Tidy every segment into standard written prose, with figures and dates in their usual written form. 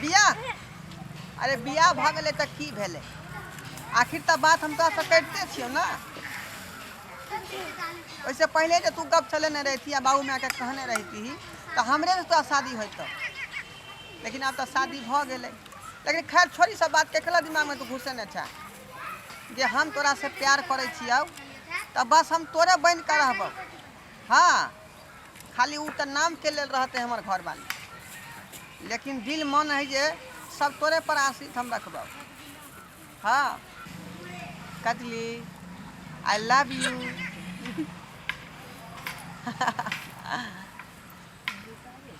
बियाह? अरे बियाह भऽ गेलै तऽ की भेलै, आखिर तऽ बात हम तोरासँ करिते छियौ ने। ओहिसँ पहिले जे तू गप चलेने रहिती आ बाबू मायके कहने रहिती तऽ हमरेसँ तोरा शादी होइतौ, लेकिन आब तऽ शादी भऽ गेलै। लेकिन खैर छोड़ ई सब बात, केकरा दिमागमे तू घुसेने छै जे हम तोरासँ प्यार करै छियौ तऽ बस हम तोरे बनि कऽ रहबौ। हँ, खाली ओ तऽ नामके लेल रहतै हमर घरवाली, लेकिन दिल मन है जे सब तोरे पर आश्रित हम रखबौ। हँ कजली, I love U.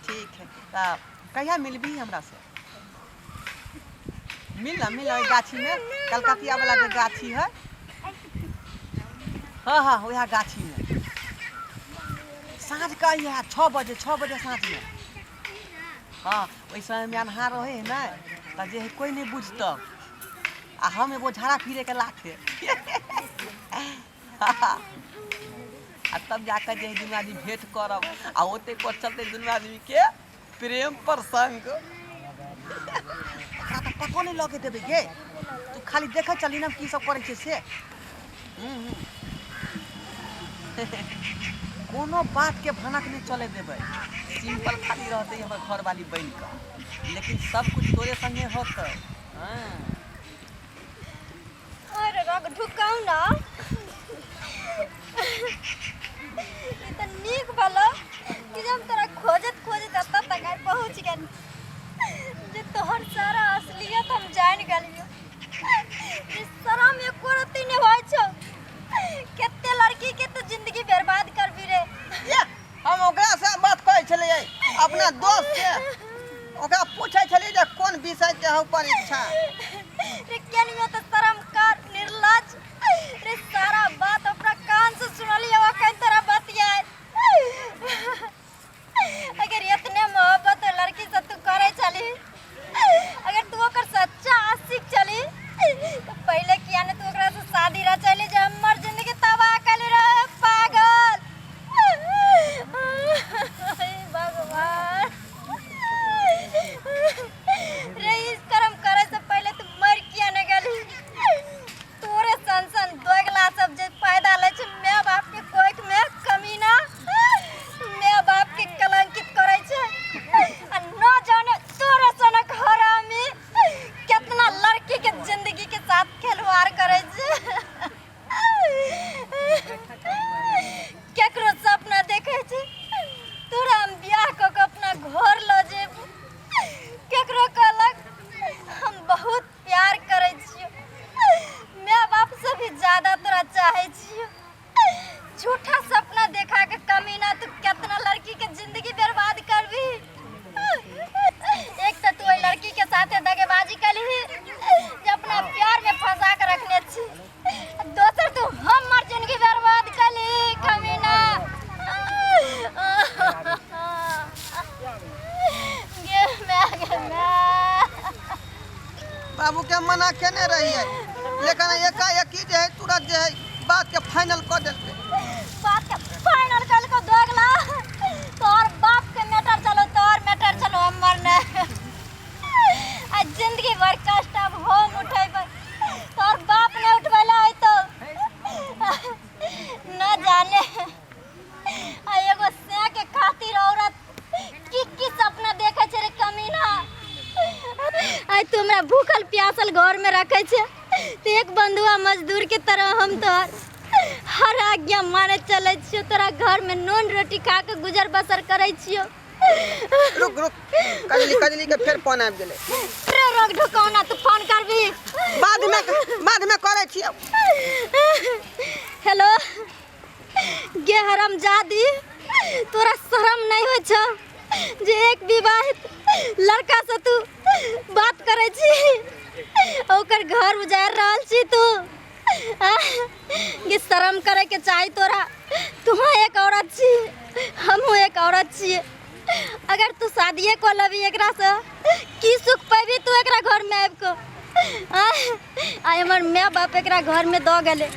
ठीक है, तऽ कहिया मिलबही हमरासँ? मिल ना, मिल ओहि गाछीमे, कलकतिया वाला जे गाछी है। हाँ हाँ, वएह गाछीमे साँझ के अइहे, 6 बजे, 6 बजे साँझमे। हाँ, ओहि समयमे अन्हार रहै है ने, तऽ जे है कोइ नहि बुझतौ आ हम एगो झाड़ा फिरेके लाथे आ तब जाकर जे है दुनू आदमी भेंट करब आ ओते पर चलते दुनू आदमीके प्रेम प्रसंग। ओकरा तऽ पतो नहि लगे देबै गे। तू खाली देखै चलही ने हम की सब करै छियै से। हूँ हूँ कोनो बातके भनक नहि चलै देबै। सिंपल खाली रहतै हमर घरवाली बनि कऽ, लेकिन सब कुछ तोरे संगे होतै। हँ। अरे रग ढुकाउ ना, ई तऽ नीक भलो कि जे हम तोरा खोजैत खोजैत एतऽ तक आइ पहुँच गेली जे तोहर सारा असलियत हम जानि गेलियो। ई शरम एको रत्ती नहि होइ छौ? कते लड़की के तू जिंदगी बर्बाद करबी रे? ये, हम ओकरासँ बात करै छलियै, अपना दोस्त से। ओकरा पूछै छलियै जे कोन विषयके हौ परीक्षा। रे केनियो तऽ शरम कर, निर्लज रे। सारा बात अपना कान से सुनलियै, अखन तोरा बतियाए। अगर इतने मोहब्बत ओ लड़की से तू करे छली, अगर तू ओकर सच्चा आशिक छली, तो पहले किया ने तू ओकरा से शादी रचैली जे हमर जिंदगी तबाह कली रहे पागल? हे भगवान रे, इस कर्म करे से पहले तू मर किया ने गेली? तोरे सन सन दोगला सब जे फायदा लै छै माय बाप के कोख में, कमीना माय बाप के कलंकित करै छै आ न जाने तोरे सनक हरामी केतना लड़की के जिंदगी के साथ खिलवाड़ करै छै। केकरो सपना देखै छै तोरा हम बियाह कऽ के अपना घर लऽ जेब। केकरो कहलक हम बहुत प्यार करै छियो, माय बाप से भी ज्यादा तोरा चाहे छियो। झूठा सपना देखा के कमीना तू केतना लड़की के जिंदगी बर्बाद करबी? एक तो तू ओहि लड़की के साथे दगेबाजी कलही जे अपना प्यार में फंसा के रखने छी, दोसर तू हमर जिंदगी बर्बाद कलही कमीना। गे मैं, गे मैं। बाबू के मना केने रहियै, लेकिन एकाएकी जे है तुरंत जे है बात के फाइनल कऽ देलकै। बात के फाइनल कल को दोगला, तोर बाप के मैटर चलो, तोर मैटर चलो, हमर ने। आ जिंदगी भर कष्ट अब हम उठेबै, तोर बाप ने उठबैला है तो न जाने। आ एगो से के खातिर औरत की की सपना देखे छै रे कमीना? आइ तू हमरा भूखल प्यासल घर में रखे छै तो एक बंधुआ मजदूर के तरह हम तोहर हर आज्ञा माने चलै छियो, तोरा घर में नून रोटी खा के गुजर बसर करै छियो। रुक रुक कजली, कजली के फेर फोन आबि गेलै। रे रोक ढुकाउना, तू फोन करबी? बादमे, बादमे करै छियै। हेलो। गे हरामजादी, तोरा शरम नहीं होइ छौ जे एक विवाहित लड़का से तू बात करै छी, ओकर घर उजारि रहल छी तू? गे शरम करे के चाही तोरा। तू एक औरत छी, हमहूँ एक औरत छियै। अगर तू शादिए कऽ लेबही एकरा से, की सुख पैबी तू एकरा घर में आबि कऽ? आइ हमर माय बाप एकरा घर में दऽ गेलै,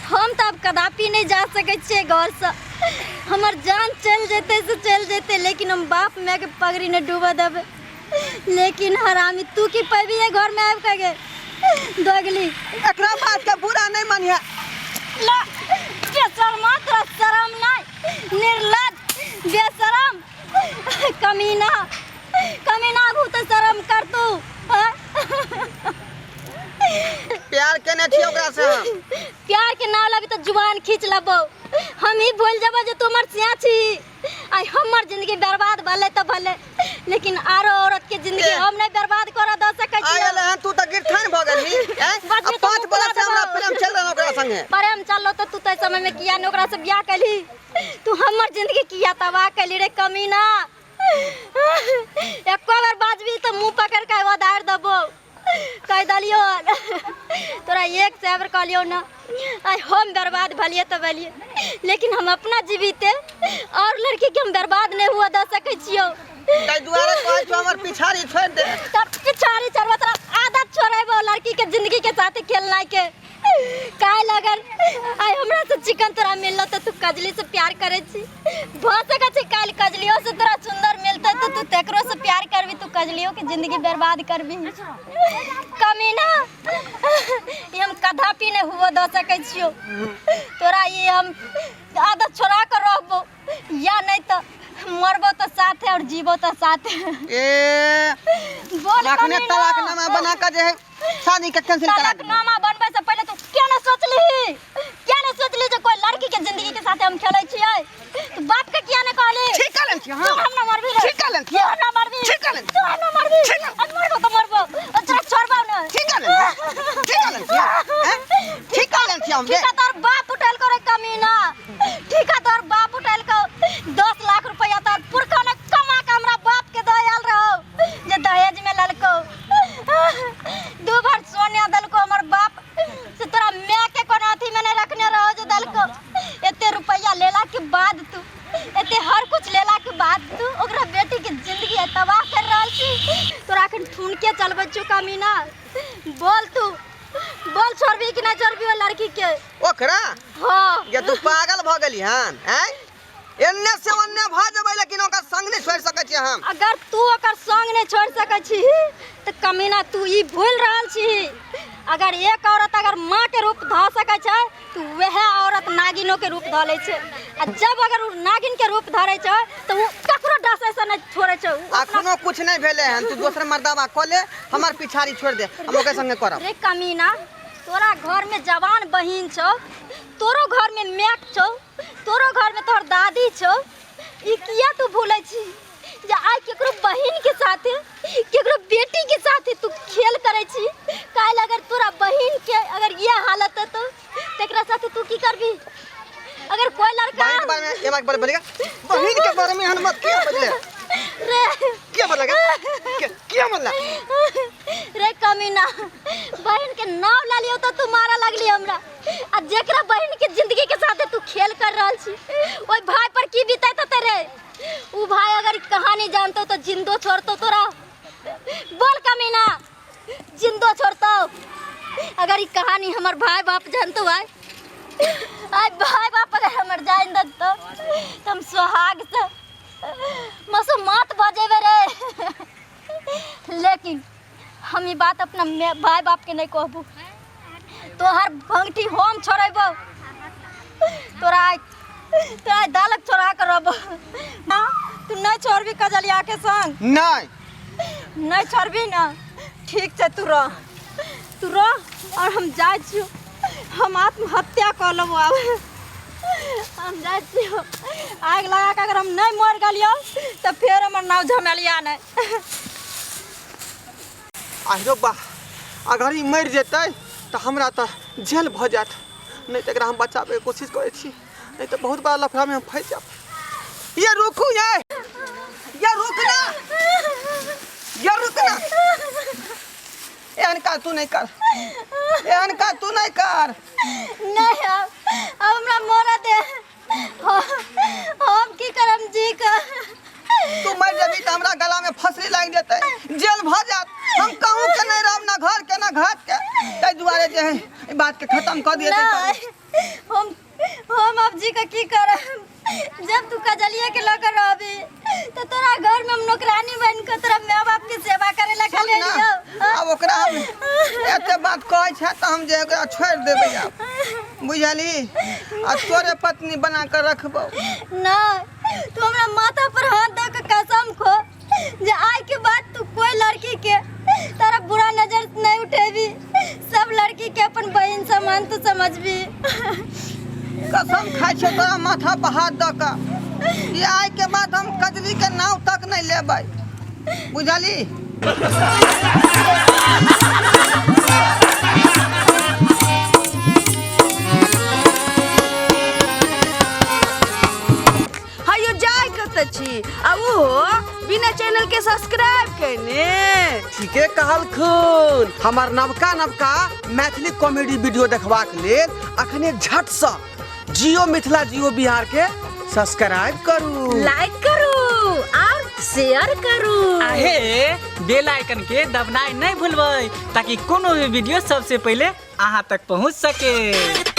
हम तऽ आब कदापि नहि जा सकै छियै घरसँ। हमर जान चलि जेतै से चलि जेतै, लेकिन हम बाप मायके पगड़ी नहि डूबऽ देबै। लेकिन हरामी तू की पैबी ये घर में आबि के गे दोगली। एकरा बात के बुरा नहीं मानिहे। ला बेशर्मा, तोरा शरम नहीं? निर्लज, बेशरम, कमीना, कमीना, आगू तो शरम कर तू, हाँ? प्यार केने छियै ओकरा से हम। प्यार के नाम लगी तो जुबान खींच लेबो। हम ही भूल जेबो जे तू हमर सिया छी। आई हमर जिंदगी बर्बाद भले तो भले, लेकिन आरो औरत के जिंदगी ए। हम नहीं बर्बाद कर दऽ सकै छी। आयल हन तू तऽ गिरथान भऽ गेलही हैं? बाजू आ तऽ 5 मुँह बरस से खुला हमरा देबौ। प्रेम चल रहल ओकरा संगे। प्रेम चललो तऽ तू तऽ समय में किया ने ओकरा से बियाह कैली? तू हमर जिंदगी किया तबाह कैली रे कमीना? एको बार बाजबी तऽ मुँह पकड़ के ओदारि देबो। कहि देलियो, तोरा एक से बेर कहलियो ना, आइ हम बर्बाद भलिए तऽ भलिए, लेकिन हम अपना जीविते और लड़की के हम बर्बाद नहीं हुआ दऽ सकै छियौ। ताहि दुआरे कहै छौ हमर पिछाड़ी छोड़ि दे। तब पिछाड़ी छोड़बो, तोरा आदत छोड़ेबो लड़की के जिंदगी के साथ खेलना के। काल्हि अगर आइ हमरा से चिकन तोरा मिललो तऽ तू कजली से प्यार करै छी, भऽ सकै छै काल्हि कजलियो से तोरा सुंदर मिलतै तऽ तू तेकरो से प्यार करबी, तू कजलियो के जिंदगी बर्बाद करबी। कमीना, ई हम कदापि नहि हुअ दऽ सकै छियौ तोरा। ई हम आदत छोड़ा कऽ रहबो, या नहीं तो मरबो तो साथे और जीबो तो साथे। ए बोल। अखने कमीना। तलाकनामा बना कऽ जे है शादी के कैंसिल करा देबो। तलाकनामा बनबै से पहिले तू किया ने सोचली? किया ने सोचली जे कोई लड़की के जिंदगी के साथे हम खेलै छियै? तू बाप के किया ने कहली? ठीक कहलन छी। तू हाँ। हम ना मरबी रे। ठीक कहलन छी। तू हम ना मरबी। ठीक कहलन। तू हम ना मरबी। ठीक कहलन। आज मरबो तो मरबो, तोरा छोड़बो ना। ठीक कहलन, ठीक कहलन छी, हैं? ठीक कहलन छी हम गे। ठीक है, तोर बाप उठेल करे कमीना। ठीक है, तोर बाप उठेल को 10 लाख रुपया तोर पुरखा ने कमा के हमरा बाप के दे आयल रहो जे दहेज में ललको। दू भर सोना देलको हमर बाप से, तोरा माय के कोनो अथी में नहीं रखने रहो जे देलको। एते रुपया लेला के बाद, तू एते हर कुछ लेला के बाद तू ओकरा बेटी के जिंदगी तबाह कर रहल छी। तोरा अखन ठुन के चलबै छौ कमीना। बोल, तू बोल, छोड़बी कि नहीं छोड़बी ओ लड़की के? ओकरा? हाँ। ये तू पागल भऽ गेली हन हैं? एन्ने से ओन्ने भऽ जेबै, लेकिन ओकर संग नहि छोड़ि सकै छियै हम। अगर तू ओकर संग नहीं छोड़ सकै छी तऽ कमीना, तू ई भूल रहल छी, अगर एक औरत अगर माँ के रूप धऽ सकै छै तऽ वएह औरत नागिनो के रूप धऽ लै छै। आ जब अगर ओ नागिन के रूप धरै छै तऽ ओ ककरो डसै से नहीं छोड़ै छै। उ अपना अखनो कुछ नहि भेलै हन। तू दोसर मर्दाबा कऽ ले, हमर पिछाड़ी छोड़ि दे, हम ओकरे संगे करब। रे कमीना, तोरा घर में जवान बहिन छौ, तोरो घर में my छौ, तोरो घर में तोहर दादी छौ। ई किया तू भूलै छी जे आइ केकरो बहिन के साथे, केकरो बेटी के साथे तू खेल करै छी, काल्हि अगर तोरा बहिन के अगर ये हालत हेतौ तेकरा साथे तू की करबी? अगर कोई लड़का बहिन के बारे में एक बार बोलेगा, बहिन के बारे में एहन मत किया बजले? रे। किया बोलेगा? किया बोलला? रे कमीना, बहिन के नाम ला लियो तो तू मारा लगली हमरा। आ जेकरा बहिन के जिंदगी के साथे तू खेल कर रहल छी, ओइ भाई पर की बीतैत होतै रे? उ भाई अगर ई कहानी जानतो तो जिंदो छोड़तो तोरा? बोल कमीना, जिंदो छोड़तो? अगर ई कहानी हमर भाई बाप जानतो, आय आय भाई बाप अगर हमर जान देतो तो हम सुहाग से मसोमात बजेबे रे। लेकिन हम ई बात अपना भाई बाप के नहीं कहबू। तोहर भंगठी हम छोड़ेबो। तोरा आइ, तोरा आइ दालक छोड़ा कर रहबो ना। तू नहीं छोड़बी कजलिया के संग? नहीं। नहीं छोड़बी ना? ठीक छै, तू रह, तू रह और हम जाइ छियौ। हम आत्महत्या कऽ लेबो। आब हम जाइ छियौ आगि लगा कऽ। अगर हम नहीं मर गेलियौ तऽ फेर हमर नाव झमेलिया नहीं। आहिरो बा, अगर ई मरि जेतै तऽ हमरा तऽ जेल भऽ जायत। नहि तऽ एकरा हम बचाबैके कोशिश करै छी, नहीं तऽ बहुत बड़ा लफड़ामे हम फँसि जायब। ये रुकू, ये रुक ना, ये रुक ना। एहन काज तू नहीं कर, एहन काज तू नहीं कर। नहीं, अब अब हमरा मरऽ दे। हम की करम जी का? तू मरि जेबी तऽ हमरा गला में फसरी लागि जेतै, जेल भऽ जायत। हम कहूँ के नहीं रहब, ना घर के ना घाट के। ताहि दुआरे जे है ई बात के खत्म कऽ दिए। नहीं, हम अब जी का की करब? जब तू कजलिया के लऽ के रहबी तो तोरा घर में हम नौकरानी बन के तोरा माय बाप के सेवा छै तऽ हम जे ओकरा छोड़ि देबै आब, बुझलही? आ तोरे पत्नी बना कऽ रखबौ। नहीं, तू हमरा माथा पर हाथ दऽ के कसम खो जे आइ के बाद तू कोई लड़की के तारा बुरा नजर नहीं उठेबी, सब लड़की के अपन बहन समान तू समझबी। कसम खाइ छियौ तोरा माथा पर हाथ दऽ कऽ कि आइ के बाद हम कजली के नाव तक नहीं लेबै, बुझलही? हयो जाय कतऽ छी आ ओहो बिना चैनल के सब्सक्राइब केने? ठीके कहलखुन। हमर नवका नवका मैथिली कॉमेडी वीडियो देखबाक लेल अखने झटसँ जियो मिथिला जियो बिहार के सब्सक्राइब करू, लाइक करू और शेयर करू। आहे बेल आइकन के दबनाइ नहीं भूलबै ताकि कोनो भी वीडियो सबसे पहले अहाँ तक पहुँच सके।